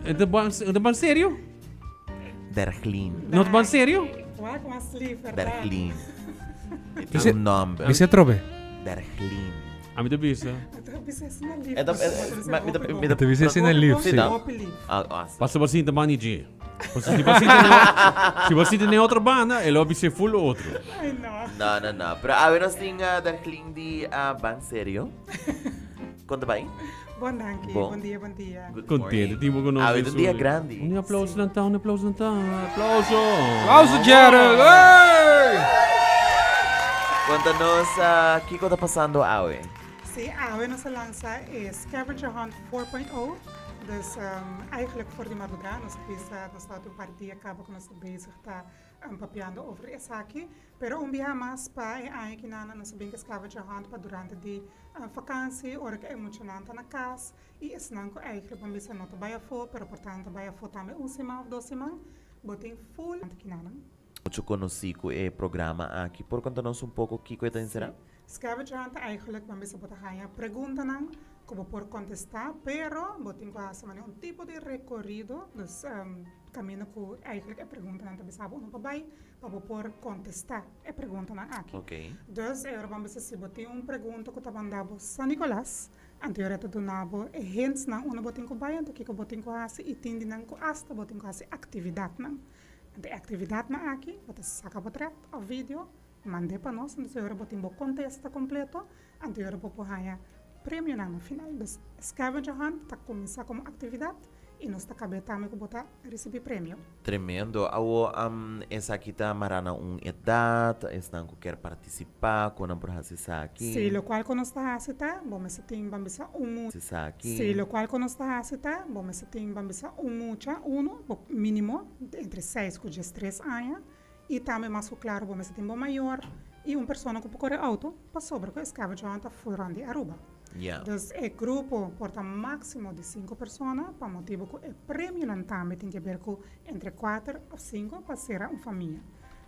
E ta ban, e ta ban serio? Berglin. No ta ban serio? Wak mas lief, verdad? Berglin. E tin un nomber. Bisa atrobe. Berglin. A mi ta bisa. Ta bisa asina lief. E ta, e, ma, mi ta, mi ta, Ta bisa asina lief, Sí, sí. ta. Hopi lief. Ah, ah, sí. Paso bo sinta banda dje. Paso si bo sinta na, si bo sinta na e otro banda, e lo bisa full otro. Ay, no. No, no, no. Pero awe nos tin uh, Berglin di uh, Ban Serio. Kon ta bai? Bon danki. Bon. Bon dia, bon dia. Good Contento morning. tin bo ku nos Awe ta un dia Suli. grandi. Un aplauso lantá, un aplauso lantá. Aplauso. Aplauso Gerald! Hey! Konta nos uh, kiko ta pasando awe. Sí, awe nos a lansa e Scavenger Hunt 4.0. Dus um, eigenlijk voor di madrugá nos a bisa, nos tabata un par dia kaba ku nos ta bezig ta um, papiando over esaki. Pero un biaha mas pa e aña kinan nos a bin ku Scavenger Hunt pa durante di um, vakansi, ora ku e muchanan ta na kas i esnan ku eigenlijk ban bisa no ta bai afó, pero por tanto bai afó tambe un siman òf dos siman, bo tin full kinanan. Mucho konosí ku e programa aki. Por konta nos un poko kiko e ta enserá? Scavenger hunt ta eigenlijk ban bisa bo ta haña preguntanan ku bo por kontestá, pero bo tin ku hasi manera un tipo di rekorido, dus kaminda ku eigenlijk e preguntanan ta bisa bo unda pa bai pa bo por kontestá e preguntanan aki. Dus e ora ban bisa si bo tin un pregunta ku ta manda bo San Nicolas, anto e ora ta duna bo e hintsnan unda bo tin ku bai, anto kiko bo tin ku hasi i tin di nan ku asta bo tin ku hasi aktividatnan. Anto e aktividatnan aki bo ta saka potrèt òf video Mand'é pa nos, entonces ora bo tin bo kontesta kompleto, anto ora bo por haña premionan na final. Dus scavenger hunt ta kuminsá komo aktividat i nos ta kab'é tambe ku bo ta risibí premio. Tremendo. Awo esaki ta mará na un edat, esnan ku kier partisipá, kon nan por hasi esaki? Sí, lokual ku nos ta hasi ta, bo mester tin ban bisa un mu. Esaki. Sí, lokual ku nos ta hasi ta, bo mester tin ban bisa un mucha, unu, bo mínimo entre seis ku diestres aña, I tambe mas ku klaru bo mester tin bo mayor i un persona ku por kore outo pasobra ku e scavenger hunt ta full rond di Aruba. Dus e grupo por ta máksimo di sinku persona pa motibu ku e premionan tambe tin ke ber ku entre kuater òf sinku pa sera un famia.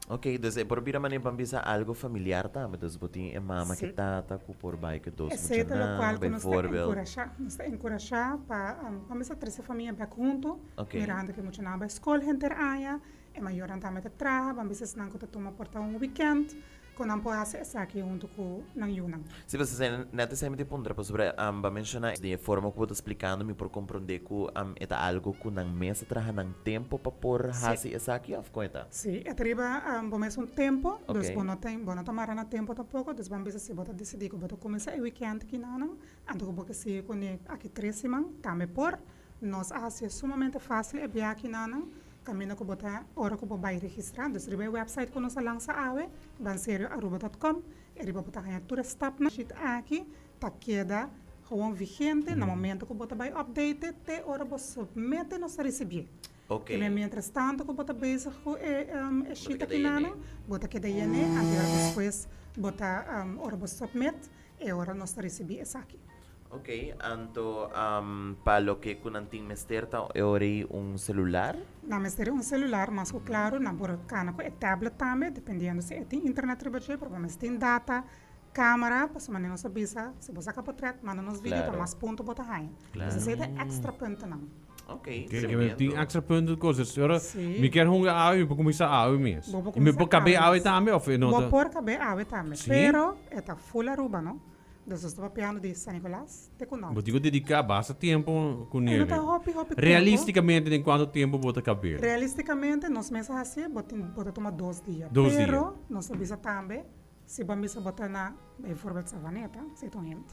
Ok, dus e por bira manera ban bisa algo familiar tambe, dus bo tin e mama ku e tata ku por bai ku e dos Esei ta muchanan, lokual ku nos ta bijvoorbeeld. enkurashá. Nos ta enkurashá pa ban bisa trese famia bèk huntu, mirando ku e muchanan bai skol henter aña E mayornan tambe ta traha, ban bisa esnan ku ta tuma por ta un wikènt ku nan por hasi esaki huntu ku nan yunan. Sí, pasobra esei net esei mi ta puntra, pasobra bo a menshoná di e forma ku bo ta splikando mi por komprondé ku e ta algu ku nan mes ta traha nan tempu pa por hasi esaki òf kon e ta? Sí, e ta riba bo mes un tempu, dus bo no tin bo no ta mara na tempu tampoko, dus ban bisa si bo ta disidí ku bo ta kuminsá e wikènt kinanan, anto ku bo ke sigui kuné aki tres siman, tambe por. Nos a hasié sumamente fásil e biaha kinanan. Kaminda ku bo ta ora ku bo bai registrá. Dus riba e wèpsait ku nos a lansa awe, banserioaruba dòt kòm, e riba bo ta haña tur e stapnan. Sheet aki ta keda gewoon vigente na momento ku bo ta bai update te ora bo submete nos ta risibié. Keme mientras tanto ku bo ta bezig ku e e sheet akinanan, bo ta keda yené, anto e ora despues bo ta ora bo submit e ora nos ta risibí esaki. Ok, anto pa loke ku nan tin mester ta e ora ei un celular? Nan mester un celular, mas ku klaru nan por kana ku e tablet tambe, dependiendo si e tin internet riba dje, pero bo mester tin data, camera, pasobra manera nos a bisa, si bo saka potret, manda nos video ta mas punto bo ta haña. Pues esei ta e extra puntonan. Ok, tremendo. Tin extra punto cosas. Ora Sí. mi kier hunga awe, mi por cuminsa awe mes. Bo por Y mi cuminsa por cabe awe awe mes. tambe of e no Bo ta? por cabe awe tambe, Sí? pero e ta full Aruba, no? Dus nos ta papiando di San Nicolas te ku Bo Noord. tin ku dediká basta tempu ku E no nere. ta hopi hopi tempu. Realisticamente den kuantu tempu bo ta kab'é? Realisticamente nos mes a hasié bo tin bo ta tuma dos dia. Dos dia. Pero nos a bisa tambe si bo a misa bo ta na bijvoorbeeld Savaneta, si ta un hint,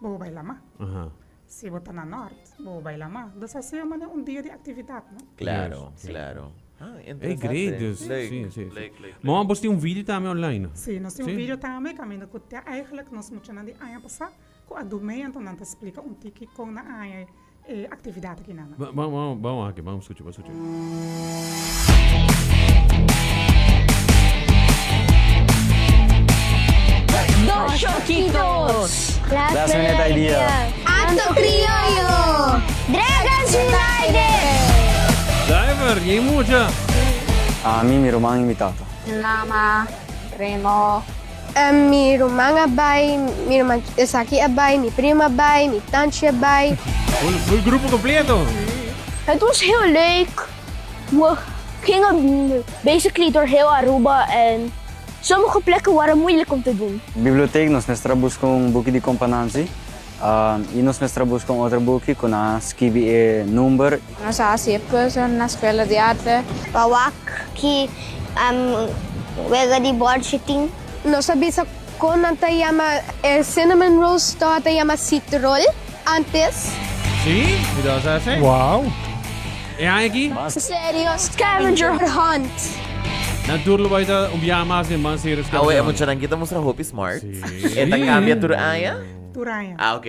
bo por bai lama. Aha. Si bo ta na Noord, bo por bai lama. Dus hasié manera un dia di aktividat, no? Claro, Yes. claro. Ah, Ey, interesante. great dus. Leuk, Sí, sí, sí. leuk, leuk, Ma leuk. bo tin un video tambe online? Sí, nos tin un Sí? video tambe kaminda ku te eigenlijk nos muchanan di aña pasá ku a du mee anto nan ta splika un tiki kon nan aña e aktividat aki nan. Ba, ba, ba, bam aki, bam skucha, bam skucha. Dos Choquitos! Last Minute Idea! Acto Criollo! Dragons United! Driver, yei mucha! Ami, mi ruman i mi tata. Mama, primo. Mi ruman a bai, mi ruman esaki a bai, mi primo a bai, mi tanchi a bai. Full, full grupo completo! Het was heel leuk. We gingen basically door heel Aruba en sommige plekken waren moeilijk om te doen. Bibliotheek nos mester a busca un buki di Compa Nancy y nos mester a busca un otro buki cu nan a skibi e number. Nos a haci e puzzel na Escuela di Arte. Pa wak ki wega di bòrchi tin. Nos a bisa kon nan ta yama e cinnamon rolls tabata yama citrol antes. Sí, mi ta sa esei. Wow. E aña aki? Serio, scavenger hunt. Nan tur lo bai ta un biaha mas den ban serio scavenger Awe, e hunt. muchanan ki ta mustra hopi smart. Sí. E ta cambia tur aña? Tur aña. Ah, ok.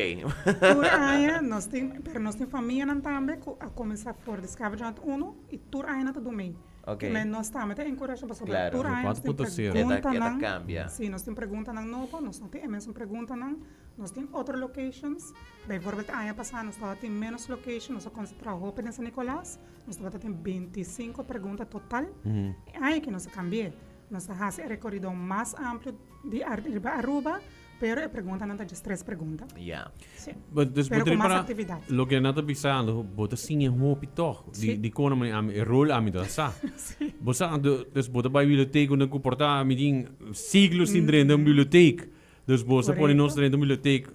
Tur aña nos tin, pero nos tin famianan tambe cu a cuminsa for di scavenger hunt uno y tur aña nan ta dumei. Ok. Men nos tambe ta encourage pasobra Claro. tur aña nos tin 4.0. E ta, e ta preguntanan. cambia. Sí, nos tin preguntanan nobo, nos no tin e mesun preguntanan, nos tin otro locations. Bijvoorbeeld aña pasá nos tabatin menos location, nos a concentra hopi den San Nicolas, nos tabata tin 25 pregunta total. E aña aki nos a cambi'é. Nos a haci e recorido mas amplio di riba Aruba, Pero e preguntanan ta djes tres pregunta. Ya. Sí. But dus Pero bo ku mas para aktividat. loke nan ta bisando, bo ta siña hopi tòg. Di Sí. di kon ami ami e rol ami ta sa. Sí. Bo sa du dus bo ta bai bibliotek unda ku por ta mi tin siglos sin drenta un bibliotek. Dus bo sa pone nos Korekto. drenta un bibliotek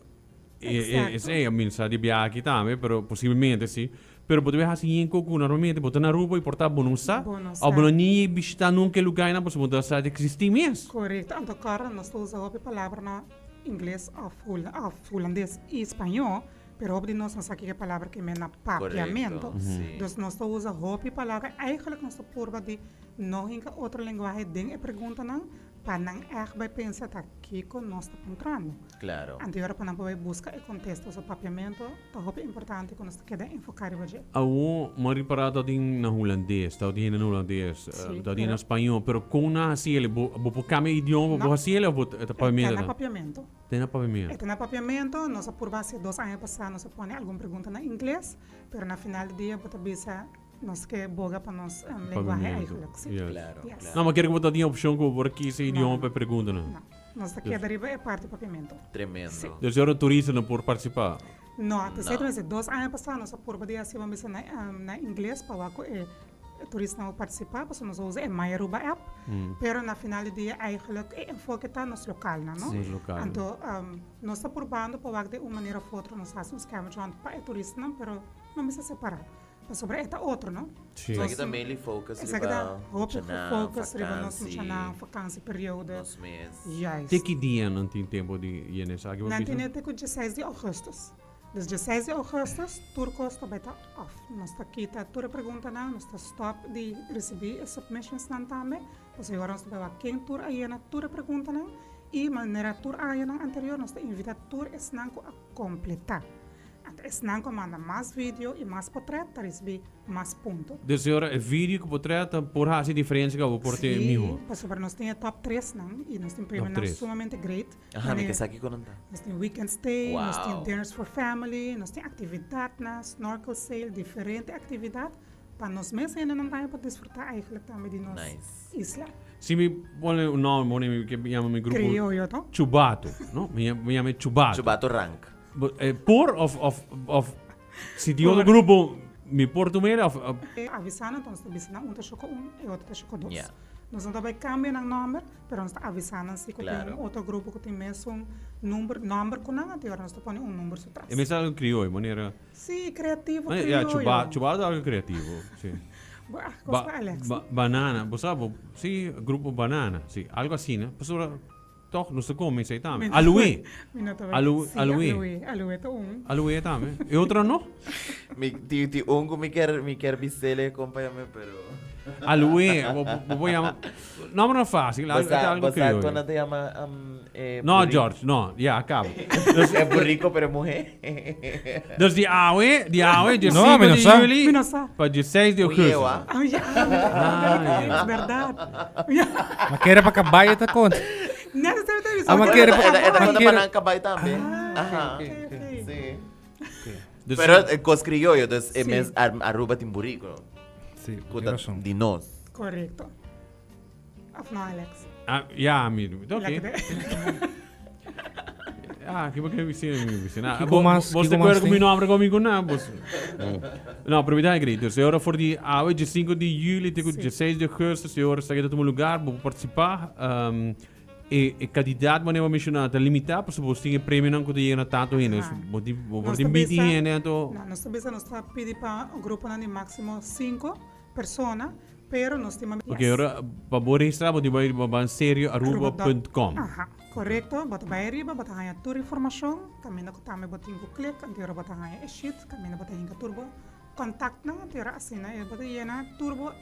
e e Eksakto. esei mi sa di biaha aki tambe pero posiblemente si. Pero bo ta bai hasi yen ku ku normalmente bo ta na Aruba y por ta bo no sa Bo no of sa. bo no ni bishita nunca e lugarnan pasobra bo no ta sa di existi mes. Korekto, anto kòrda nos ta usa hopi palabra na ingles òf òf hulandes i spañó, pero hopi di nos no sa kiko e palabra ke men na papiamentu. Korekto, si. Dus nos ta usa hopi palabra, eigenlijk nos ta purba di no hinka otro lenguahe den e preguntanan pa nan ègt bai pensa ta kiko nos ta puntrando. Claro. Anto e ora pa nan por bai buska e kontesta. So papiamentu ta hopi importante ku nos ta keda enfoká riba dje. Awor mi a ripará ta tin na hulandes, ta tin hende na hulandes, Sí, ta tin na pero- spañó, pero kon nan hasi el? Bo bo por kambia idioma pa bo No. hasi el òf bo ta E ta papiamentu na ta? papiamentu. Ta na papiamentu. E ta na papiamentu. Nos a purba hasi dos aña pasá, nos a pone algun pregunta na ingles, pero na final di dia bo ta bisa nos ke boga pa nos lenguahe Papiamentu, eigenlijk. Sí. yes. Claro, Yes. claro. No, ma kere ku bo ta tin opshon ku bo por kisa No, idioma no. pa e preguntanan. No. Nos ta keda riba e parti papiamentu. Tremendo. Dus ora turista no por partisipá. No, te No. mester dos aña pasá nos a purba di hasi misa na na ingles pa wak ku e turistanan por partisipá pasobra nos a usa e My Aruba app. Pero na final di dia eigenlijk e enfoke ta nos lokalnan, no? Nos lokalnan. Anto nos ta purbando pa wak di un manera of otro nos hasi un scavenger hunt pa e turistanan pero no mester separá. Pasobra e ta otro, no? Sí. Esaki ta mainly focus Esaki ta riba hopi muchanan, focus riba nos vakantie, muchanan, vakantieperiode. nos mes. Juist. Te ki dia nan tin tempo di yena esaki? Bo Nan bisa? tene te ku dieseis di augustus. Dus dieseis di augustus tur kos ta bai ta off. Nos ta kita tur e preguntanan, nos ta stop di risibí e submissionsnan tambe, pasobra e ora nos ta bai wak ken tur a yena tur e preguntanan i manera tur añanan anterior nos ta invita tur esnan ku a kompletá. Anto esnan ku a manda mas video i mas potret ta risibí mas punto. Dus e ora e video ku potret ta por hasi diferensia ku abo por te mihó. Sí, pasobra nos tin e top tresnan i nos tin premionan tres. sumamente great. Aha, mi ke sa kiko nan ta. Nos tin weekend stay, nos tin Wow. dinners for family, nos tin aktividatnan, snorkel sail, diferente aktividat pa nos mes hendenan tambe por disfrutá eigenlijk tambe di nos Nice. isla. Si mi pone un nòmber, pone mi ke yama mi grupo Krioyo, no? Chubato, no? Mi mi yama e Chubato. Chubato rank. Bo, eh, por of of of si tin otro grupo mi por tumera of of E avisá nan, nos ta bisa nan un ta shoko un e otro ta shoko dos. Ja. Nos no ta bai kambia nan nòmber, pero nos ta avisá nan si ku tin Claro. un otro grupo ku tin mesun number nòmber ku nan, anto ora nos ta pone un number su tras. E mester algo krioyo, manera Sí, kreativo Manera, ja, krioyo. chuba chuba ta algo kreativo, si. Bo ah, kos Ba pa Alex. ba banana, bo sa bo, si, grupo banana, si, algo asina, pasobra Toch, nos ta come esei tambe. Alué. Mi no ta Alu, sí, alué. alué. Alué ta un. Alué tambe. E otro no? Mi ti ti un ku mi kier mi kier bisele kompayame pero. Alué, bo bo bo yama. Nomber no fácil, algo, Basa algo basa criollo. kon nan ta yama um, e No, burrico. George, no, ya, cabo. E burrico pero e muhe. Dus di awe, di awe, di No, mi 5 no di sa. juli Mi no sa. pa di 6 di Un augustus. yewa. Ah, ja, Ah, ja. is berdad. Ja. Ma kere pa kabayo ta konta. Net is er Ah, ma kere pa- Eta eta ma konta kere- pa nan kabay tambe. Aha. Ok, ok. Si. Dus Pero eh, kos criollo, dus e Si. mes Ar- Aruba tin burrico. Sí, Ku tin ta razon. di nos. Correcto. Of no, Alex? Ah, ja, mi, oké. Laat ik de- Ah, ki bo ke bisa mi bisa. Na, Kiko mas- Bos kiko te mas acuerdo ku tin? mi nombre ku mi ku na bos. No, pero mi ta agree. Dus e ora for di awe 5 di juli te ku 16 di augustus e ora esaki ta tuma lugar, bo por participá. E e kandidat manera bo a menshoná ta limitá pasobra bos tin e premionan ku ta yega na tantu hende. Dus bo tin bo por Nos ta tin binti bisa hende anto. No, nos ta bisa nos ta pidi pa gruponan di máksimo 5 persona, pero nos tin Ok, ora pa bo registrá bo tin bai riba banserioaruba punt com. Aha, korekto. Bo ta bai ariba, bo ta haña tur informashon. Kaminda ku tambe bo tin ku klik, anto ora bo ta haña e sheet kaminda bo ta hinka tur bo Contactnan anto era asina e bo ta yena tur bo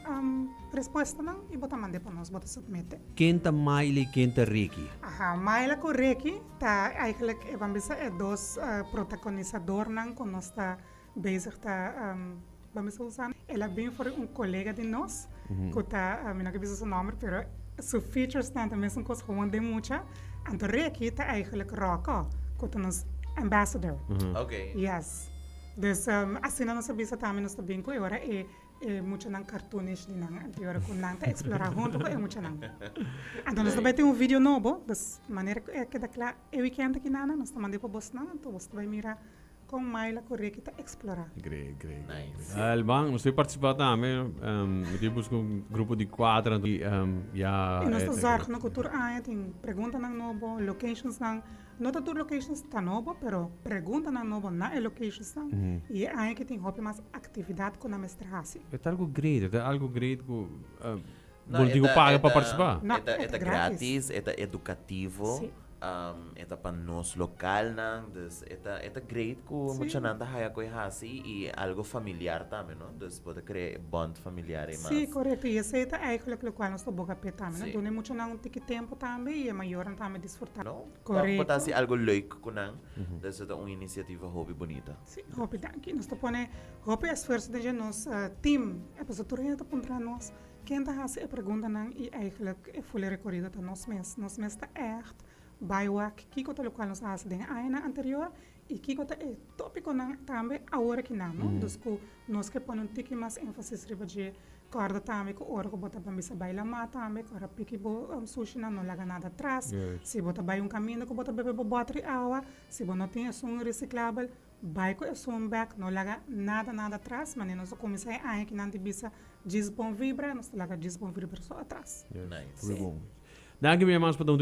respuestanan y bo ta mand'e pa nos, bo ta submite. Ken ta Maila y ken ta Ricky? Aha, Maila cu Ricky ta eigenlijk e ban bisa e dos protagonisadornan cu nos ta bezig ta ban bisa usa. El a bin for di un colega di nos cu ta, mi no ke bisa su nomber pero su featuresnan ta mesun cos gewoon den mucha. Anto Ricky ta eigenlijk Rocco cu ta nos ambassador. Oké. Yes. Dus asina nos a bisa tambe nos ta bin ku e ora e e muchanan cartoonish di nan anto e ora ku nan ta explora hunto ku e muchanan. Anto nos ta bai tin un video nobo, dus manera ku e keda kla e weekend aki nana nos ta mand'e pa bosnan anto bos ta bai mira kon Myla ku Ricky ta explora. Great, great, great. Nice. Nos ta participa tambe, mi tin busca un grupo di cuatro anto ya. I nos ta zorg no ku tur aña tin preguntanan nobo, locationsnan. No ta tur locations ta nobo, pero preguntanan nobo na e locationsnan y e aña ki tin hopi mas actividad cu nan mester haci. E ta algo great, e ta algo great cu No, bo e tin cu ta, paga e pa ta, participa. No, e ta, e e ta ta gratis. gratis, e ta educativo, Sí. e ta pa nos localnan, dus e ta, e ta great cu Sí. muchanan ta haya cu e haci y algo familiar tambe, no? Dus bo ta crea e bond familiar ei mas. Sí, correcto. Y esey ta eigenlijk locual nos ta boga p'e tambe, no? Sí. Duna e muchanan un tiki tempo tambe y e mayornan tambe disfruta. No? Correcto. Bo ta haci algo leuk cu nan. Dus e ta un iniciativa hopi bunita. Sí, hopi danki. Nos ta pone hopi esfuerso den dje nos team. E pasobra tur hende ta puntra nos ken ta haci e preguntanan y eigenlijk e fule recorido ta nos mes. Nos mes ta echt bai wak kico ta locual nos a haci den e añanan anterior y kico ta e topiconan tambe awor akinan, no? Dus cu nos ke pone un tiki mas enfasis riba dje. Kòrda tambe ku ora ku bo ta bambisa bai lamá tambe, ku ora piki bo sushinan no laga nada atras. Si bo ta bai un kaminda ku bo ta bebe bo bòter di awa, si bo no tin esun resiklabel, bai ku esun bèk, no laga nada nada atras. Manera nos a kuminsá e aña kinan di bisa djis bon vibra, nos ta laga djis bon vibra so atras. Nice. Danki mi hermanos pa ta.